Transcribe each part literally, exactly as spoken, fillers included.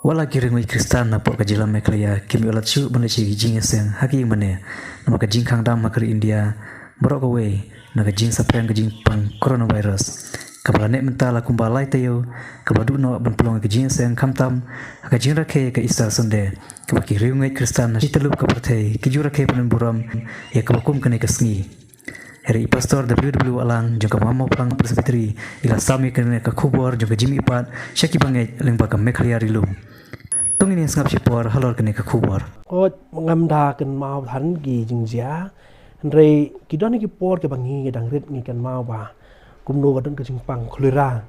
Wat la ki riewngeit Khristan na poh ka jylla Meghalaya kim ïoh lad shuh ban leit sha ki jingïaseng ha ki ïing mane namar ka jingkhang dam ha ka ri India baroh kawei na ka jingsaphriang ka jingpang coronavirus. Kaba la neh mynta la kumba lai taïew kaba la duh noh ban pynlong ka jingïaseng khamtam ha ka jingrakhe ka Easter Sunday kaba ki riewngeit Khristan na shitalup ka pyrthei ki ju rakhe ban burom ïa kaba kum kane ka sngi. Hynrei i Pastor W W Alang jong ka Mawphlang Presbytery i la sam ïa kane ka khubor jong ka jingmihpat sha ki bangeit lyngba ka Meghalaya Ri Lum. To ngin ïa sngap shipor halor kane ka khubor. Ot, ngam da kynmaw than ki jingjia. Hynrei ki don ki por kiba ngi dang rit ngi kynmaw ba kumno ka don ka jingpang cholera.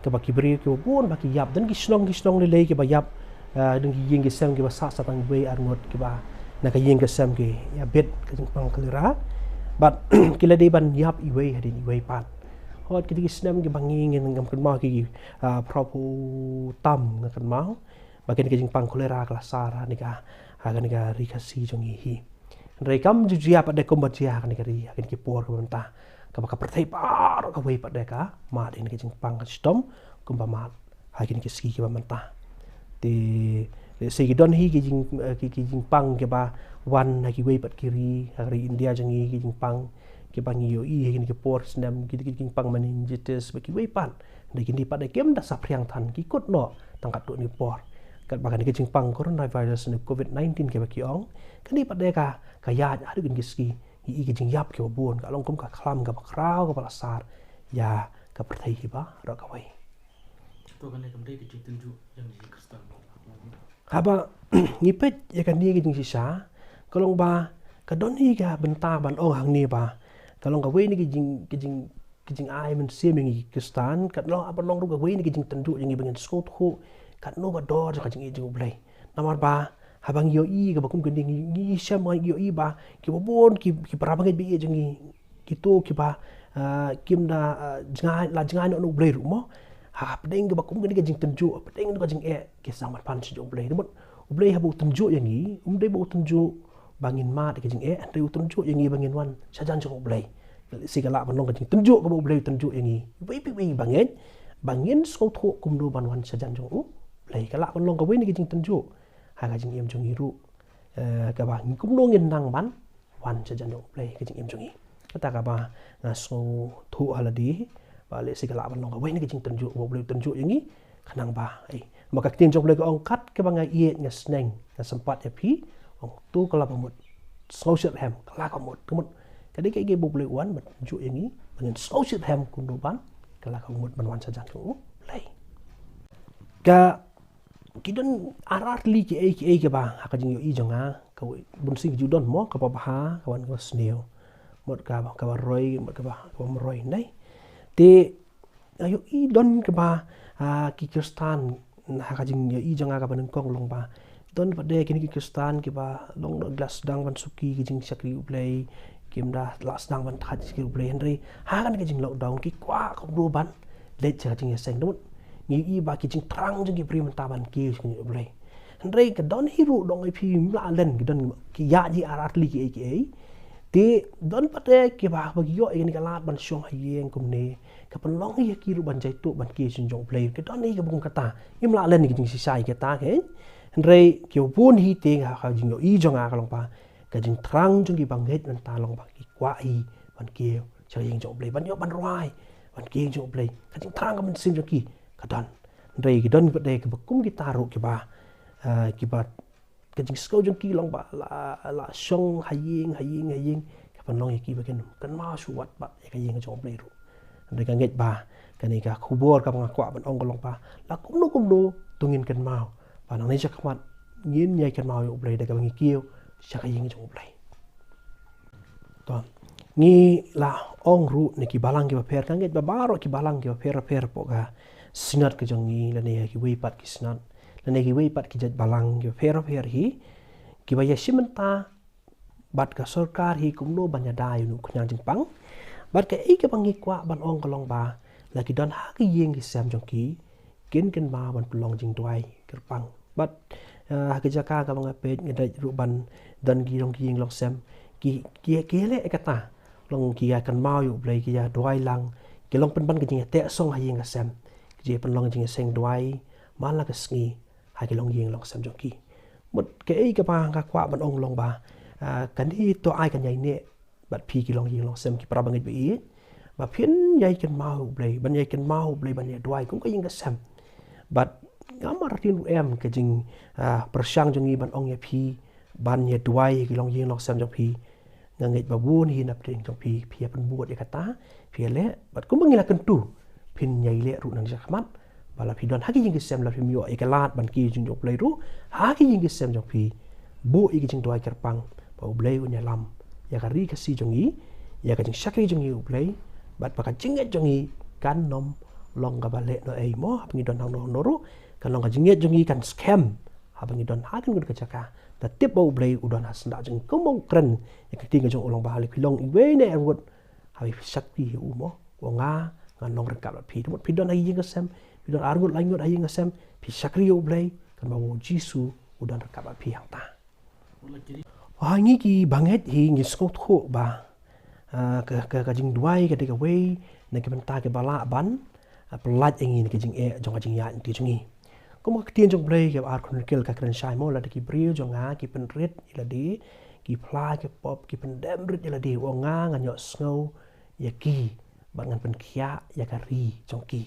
Kaba ki briew kiba bun ba ki ïap, don ki shnong ki shnong lei lei kiba ïap, ah, don ki ïing ki sem kiba sah sa tang wei ar ngut kiba na ka ïing ka sem ki ïa bit ka jingpang cholera. Bad ki la dei ban ïap iwei hadien iwei pat. Hot kita ki snem kiba ngi ngin ngam kynmaw ki, ah, phra phew tam nga kynmaw. Ba kane ka jingpang cholera ka la sar ha kane ka, ha kane ka ri Khasi jong ngi hi. Hynrei kam ju jia pat de kumba jia ha kane ka ri, ha kine ki por kiba mynta. Kaba ka pyrthei baroh kawei pat de ka mad ïa kane ka jingpang ka shitom kumba mad ha kine ki sngi kiba mynta. Te lehse ki don hi ki jing, eh, ki, ki jingpang kiba wan ha kiwei pat ki ri, ha ka ri India jong ngi ki jingpang kiba ngi ïohi ha kine ki por snem, ki, ki jingpang meningitis bad kiwei pat. Hynrei kine pat de kim da saphriang than, ki kut noh tang katto katne por. Katba kane ka jingpang coronavirus ne covid nineteen kaba ki ong, kane pat de ka, ka ïaid haduh kine ki sngi, ngi i ki jingïap kiba bun, ka long kum ka khlam kaba khraw kaba la sar ïa ka pyrthei hi baroh kawei. To kane kam dei ka jingtynjuh ïa ngi Khristan. Haba ngi peit ïa kane ka jingshisha, ka long ba ka don hi ka bynta ban ong hangne ba ka long kawei na ki jing, ki jing, ki jingai mynsiem ïa ngi Khristan, ka long, haba long ruh kawei na ki jingtynjuh ïa ngi ba ngin sngewthuh katno ka dor jong ka jingïeit jong U Blei. Namar ba haba ngi ïohi kaba kum kane ngi, ngi shem, ngi ïohi ba kiba bun ki, ki para bangeit ba ïeit jong ngi, kito kiba, ah, kim da, ah, jngai, la jngai noh na U Blei ruh mo. Hapdeng kaba kum kane ka jingtynjuh, hapdeng ka jingeh, ki sdang ban pan sha jong U Blei. Te mut U Blei haba u tynjuh ïa ngi, um dei ba u tynjuh ba ngin mad ïa ka jingeh, hynrei u tynjuh ïa ngi ba ngin wan shajan jong U Blei. Lehse ka lah ban long ka jingtynjuh kaba U Blei u tynjuh ïa ngi, iwei pa iwei i bangeit, ba ngin sngewthuh kumno ban wan shajan jong U Blei. Ka lah ban long kawei na ka jingtynjuh ha ka jingim jong ngi ruh, eh, kaba ngi kumno ngin nang ban wan shajan jong U Blei, ka jingim jong ngi. Kata kaba nga sngewthuh ha lade ba lehse ka lah ban long kawei na ka jingtynjuh ba U Blei u tynjuh ïa ngi, khnang ba, eh, ba ka ktien jong U Blei ka ong, kat kaba nga ïeit nga sneng nga sympat ïa phi, ong, to kylla ba mut, sngewsih rhem, kylla ka mut, ka mut. Ka dei kaei kaei ba U Blei u wan ban tynjuh ïa ngi ba ngin sngewsih rhem kumno ban kylla ka mut ban wan shajan jong U Blei. Ka ki don ar ar tylli kiei kiei kiba ha ka jingïohi jong nga, ka bunsien ki ju don mo, kaba bha, ka wan kaba sniew, mut kaba, kaba roi, mut kaba, kaba mroi, nai. Te nga ïohi don kaba, ah, ki Khristan ha ka jingïohi jong nga kaba nyngkong long ba don pat de kine ki Khristan kiba long noh ki la sdang ban suki ki jingshakri U Blei, kim da la sdang ban thait shakri U Blei, hynrei ha kane ka jing lockdown ki kwah kumno ban leit sha ka jingïaseng. Te mut ngi ïohi ba ki jingthrang jong ki briew mynta ban kiew sha kane U Blei. Hynrei ka don hi ruh, dang ïa phi, im lah len, ki don ki ïaid hi ar ar tylli kiei kiei. Te don pat de kiba, ba ki ïoh ïa kane ka lad ban shong ha ïing kumne, ka pynlong ïa ki ruh ban jaituh ban kiew sha jong U Blei. Ka don hi kaba kum kata, im lah len ïa ka jingshisha ïa kata, keiñ. Hynrei kiba bun hi te ha ka jingïohi jong nga ka long ba ka jingthrang jong ki bangeit mynta long ba ki kwah hi ban kiew sha ka ïing jong U Blei, ban ïoh ban rwai ban kiew jong U Blei. Ka jingthrang ka mynsiem jong ki ka don. Hynrei ki don pat de kiba kum kita ruh kiba, eh, kiba ka jingsngew jong ki long ba la, la shong ha ïing, ha ïing, ha ïing, ka pynlong ïa ki ba kin kynmaw shuh wat ba ïa ka ïing jong U Blei ruh. Hynrei nga ngeit ba kane ka khubor kaba nga kwah ban ong ka long ba la kumno kumno to ngin kynmaw ba nangne shakhmat ngin ïai kynmaw ïa U Blei da kaba ngi kiew sha ka ïing jong U Blei. To, ngi la ong ruh na ki balang kiba pher, nga ngeit ba baroh ki balang kiba pher pher hapoh ka Synod ka jong ngi, lane ha kiwei pat ki Synod, lane ha kiwei pat ki jait balang kiba pher pher hi, kiba ïashim bynta bad ka sorkar hi kumno ban ïada ïa une u khñiang jingpang. Bad kaei kaba ngi kwah ban ong ka long ba la ki don ha ki ïing ki sem jong ki, kin kynmaw ban pynlong jingduwai kyrpang. Bad, eh, ha ki jaka kaba nga peit nga dei ruh ban don ki long ki ïing long sem, ki, ki, ki leh kata, long ki ïa kynmaw ïa U Blei, ki ïa duwai lang, ki long pynban ka jingïateh song ha ïing ha sem, ki ju pynlong jingïaseng duwai man la ka sngi ha ki longïing longsem jong ki. Mut kaei kaba nga kwah ban ong long ba, ah, kane to ai ka ïaineh bad phi ki longïing longsem, ki para bangeit ba ïeit, ba phin ïai kynmaw U Blei, ban ïai kynmaw U Blei, ban ïa duwai kum ka ïing ka sem. Bad ngam artatien ruh em ka jing, ah, pyrshang jong ngi ban ong ïa phi ban ïa duwai ki longïing longsem jong phi. Nga ngeit ba bun hi na pdeng jong phi, phi ïa pynbud ïa kata, phi ïa leh, bad kumba ngi la kyntu, phin ïai leh ruh nangne shakhmat. Ba la phi don ha ki ïing ki sem, la phim ïoh ïa ka lad ban kiew jong U Blei ruh ha ki ïing ki sem jong phi, buh ïa ka jingduwai kyrpang ba U Blei un ïalam ïa ka ri Khasi jong ngi, ïa ka jingshakri jong ngi U Blei, bad ba ka jingngeit jong ngi kan nym long kaba leh noh ei mo, haba ngi don hangno hangno ruh, kan long ka jingngeit jong ngi kan skhem haba ngi don ha kano kano ka jaka. Nga tip ba U Blei u don ha syndah jong ngi, kumba u kren ïa ka ktien ka jong u, long ba ha le phi long iwei na arngut, haba phi shakri ïa u mo, u ong nga, ngan long ryngkat bad phi. Te mut phi don ha ïing ka sem, phi don arngut laingut ha ïing ka sem, phi shakri ïa U Blei, kan ba U Jisu u don ryngkat bad phi hangta. Ha ngi ki bangeit hi ngi sngewthuh ba, ah, ka, ka, ka jingduwai ka dei kawei na ki bynta kiba lah ban, ah, pyllait ïa ngi na ki jingeh jong ka jingïaid lynti jong ngi. Kum ka ktien jong U Blei kaba ar Khronikl ka kren shai mo, lada ki briew jong nga ki pynrit ïa lade, ki phla ki pop, ki pyndem rit ïa lade, u ong nga, ngan ïohsngew ïa ki bad ngan pynkhiah ïa ka ri jong ki.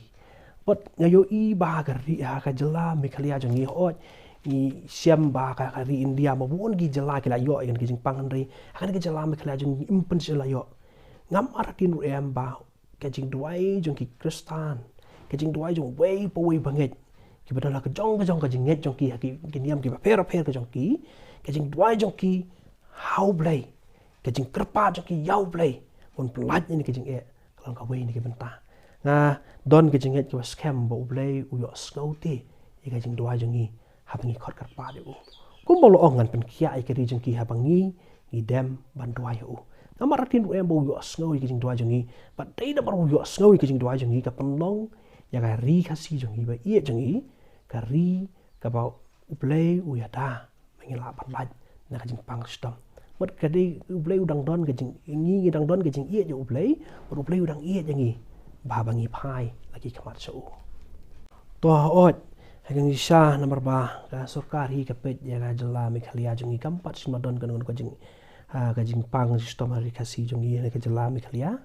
Bad nga ïohi ba ka ri, ha ka jylla Meghalaya jong ngi, hooid ngi shem ba ka, ka ri India ma bun ki jylla ki la ïoh ïa kane ka jingpang, hynrei ha kane ka jylla Meghalaya jong ngi ym pynshai la ïoh. Ngam artatien ruh em ba ka jingduwai jong ki Khristan, ka jingduwai jong uwei pa uwei bangeit, kiba don la ka jong ka jong ka jingngeit jong ki ha ki, ki niam kiba pher pher ka jong ki, ka jingduwai jong ki ha U Blei, ka jingkyrpad jong ki ïa U Blei ban pyllait ïa kane ka jingeh, ka long kawei na ki bynta. Nga don ka jingngeit kaba skhem ba U Blei u ïohsngew te ïa ka jingduwai jong ngi haba ngi khot kyrpad ïa u. Kumba u la ong, ngan pynkhiah ïa ka ri jong ki haba ngi, ngi dem ban duwai ïa u. Ngam artatien ruh em ba u ïohsngew ïa ka jingduwai jong ngi. Bad dei namar u ïohsngew ïa ka jingduwai jong ngi, ka pynlong ïa ka ri Khasi jong ngi ba ïeit jong ngi ka ri kaba U Blei u ïada ba ngi lah ban lait na ka jingpang shitom. Bad ka dei U Blei u dang don ka jing, ngi, ngi dang don ka jingïeit ïa U Blei, bad U Blei u dang ïeit ïa ngi ba, ba ngi phai la ki khmat sha u. To hooid, ha ka jingshisha namar ba ka sorkar hi ka peit ïa ka jylla Meghalaya jong ngi, kam pat shym la don kano kano ka jing, ah, ka jingpang shitom ha ri Khasi jong ngi ha ka jylla Meghalaya.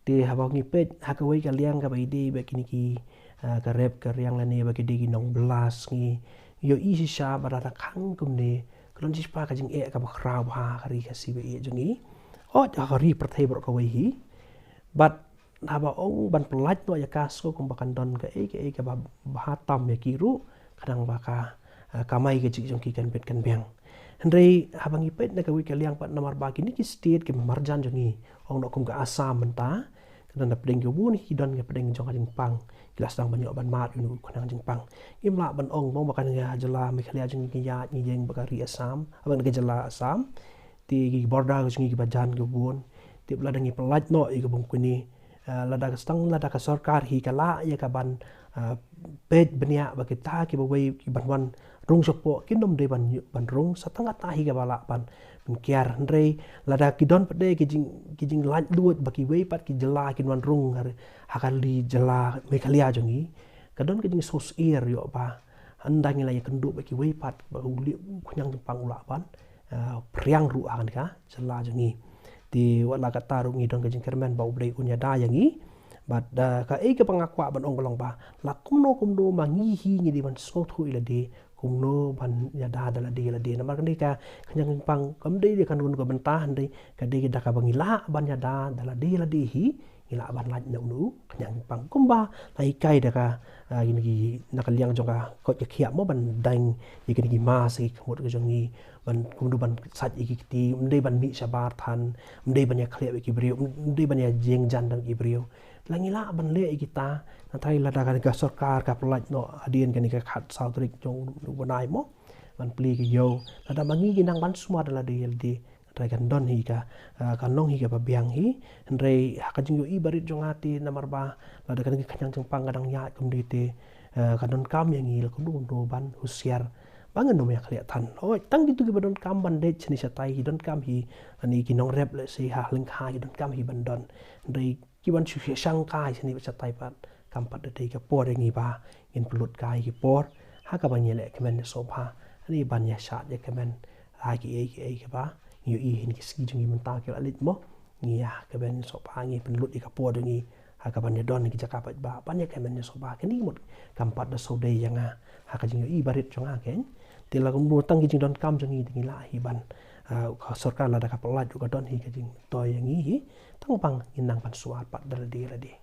Te haba ngi peit ha kawei ka liang kaba ïadei bad kine ki, ah, ka rep ka riang lane ba ki dei ki nongbylla sngi, ngi ïohi shisha ba lada khang kumne ka don shisha ka jingeh kaba khraw bha ha ka ri Khasi ba ïeit jong ngi. Hooid, ha ka ri pyrthei baroh kawei hi. Bad haba ong ban pyllait noh ïa ka, sngew kumba kan don kaei kaei kaba bha tam ïa ki ruh, khnang ba ka, ah, kamai kajih jong ki kan bit kan biang. Hynrei haba ngi peit na kawei ka liang pat, namar ba kine ki state kiba marjan jong ngi, ong noh kum ka Assam mynta, ka don na pdeng, ki bun hi ki don na pdeng jong ka jingpang, ki la sdang ban ïoh ban mad ïa une u khnang jingpang. Ngim lah ban ong mo ba kane ka jylla Meghalaya jong ngi ka ïaid ngi ïeng bad ka ri Assam, haba na ka jylla Assam, te ki border ka jong ngi kiba jan kiba bun. Te lada ngi pyllait noh ïa ka bym kine, ah, lada ka sdang, lada ka sorkar hi ka lah ïa ka ban, ah, peit bniah ba kita kiba wei ki ban wan rung shapoh kin ym dei ban, ban rung, sa tang kata hi kaba lah ban, ban kiar. Hynrei lada ki don pat de ki jing, ki jinglaitluid ba kiwei pat ki jylla kin wan rung ha, ha ka ri jylla Meghalaya jong ngi, ka don ka jingsngewsyier ïoh ba ynda ngi la ïakynduh bad kiwei pat ba u lieh u khñiang jingpang u lah ban, ah, phriang ruh ha kane ka jylla jong ngi. Te wat la katta ruh ngi don ka jingkyrmen ba U Blei un ïada ïa ngi. Bad, ah, kaei kaba nga kwah ban ong ka long ba la kumno kumno ma ngi hi ngi dei ban sngewthuh ïa lade kumno ban ïada da lade ïa lade. Namar kane ka khñiang jingpang kam dei da kano kano ka bynta, hynrei ka dei da kaba ngi lah ban ïada da lade ïa lade hi, ngi lah ban lait na une u khñiang jingpang. Kumba la hikai da ka, ah, kine ki, na ka liang jong ka koit ka khiah mo, ban deng ïa kine ki mask ha ki khmut ka jong ngi, ban kumno ban sait ïa ki kti, ym dei ban mih shabar than, ym dei ban ïakhleh bad ki briew, ym dei ban ïajeng jan da ki briew. La ngi lah ban leh ïa kita, hynrei lada kane ka sorkar ka pyllait noh hadien kane ka khatsaw tarik jong une u bnai mo, ban plie ka ïew, lada ma ngi ngi nang ban sumar da lade ïa lade, hynrei kan don hi ka, ah, kan long hi kaba biang hi. Hynrei ha ka jingïohi barit jong nga te, namar ba lada kane ka khñiang jingpang ka dang ïaid kumne te, ah, ka donkam ïa ngi la kumno kumno ban husiar ba ngin ym ïakhleh than. Hooid, tang kito kiba donkam ban leit shane shatai ki donkam hi, lane ki nongrep lehse ha lyngkha ki donkam hi ban don. Hynrei ki ban shu shangkai shane bad shatai pat, kam pat da dei ka por ïa ngi ba ngin pynlut kai ki por ha ha kaba ngi leh kmen ïa sngewbha, ha ngi ban ïa shad ïa kmen ha ki ei ki ei kiba ngi ïohi ha ki sngi jong ngi mynta ki la leit mo. Ngi ïa kmen ïa sngewbha, ngi pynlut ïa ka por jong ngi ha kaba ngi don ha ki jaka paidbah ban ïa kmen ïa sngewbha. Kane mut kam pat da sawdei ïa nga ha ka jingïohi barit jong nga kein. Te la kumno tang ki jingdonkam jong ngi te ngi lah hi ban, ah, ka sorkar lada ka pyllait ruh ka don hi ka jingtoi ïa ngi hi. Tang ba ngin nang ban sumar pat da lade lade.